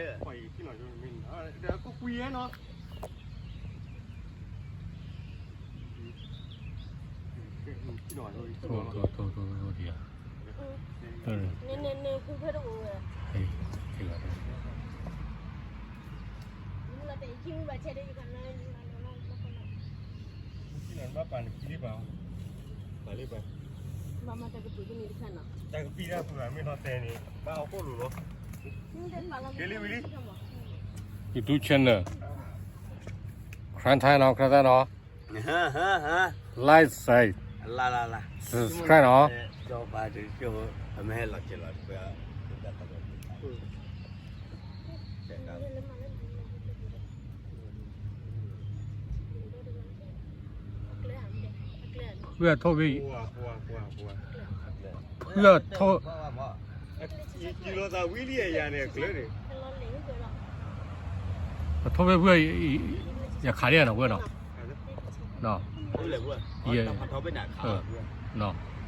ပှၤအံၤထံၣ်နီၤယိမ့ၢ်နီၤ ဒီးကွံယဲနီၤ ထီၣ်ထီၣ်ထီၣ်ထီၣ်ထီၣ်ထီၣ်ထီၣ် နနနဟူဖဲတအိၣ်ဝဲ ဟဲ ဟဲလီၤ ဘၣ်ပာ်နခံလံဘၣ် ပာ်လံဘၣ် ဘၣ်မၤတၢ်ကပံာ်ကန့ၣ်တခါနီၤ တၢ်ကပံာ်တၢ်ပူၤမ့ၢ်နီၤတဲန့ၣ် ဘၣ်အီၣ်ကိၣ်လိာ်လီၤ က့ၤလံဝံၤလံ YouTube channel ခရၢၣ်ထၢၣ်နီၤ ခရၢၣ်ထၢၣ်နီၤ like share လၢလၢလၢ subscribe နီၤ ကၠီပာ်တကၠိ အမ့ၢ်ဟဲလီၤက့ၤလီၤ ဝဲအထိၣ်ဖဲ ဝဲအထိၣ် ယလီၤသးဝံၤလံအယၤန့ၣ် ကျၢၤန့ၣ် အထိၣ်ဖဲဖု ယခးလံနီၤ ဖုနီၤ နီၤ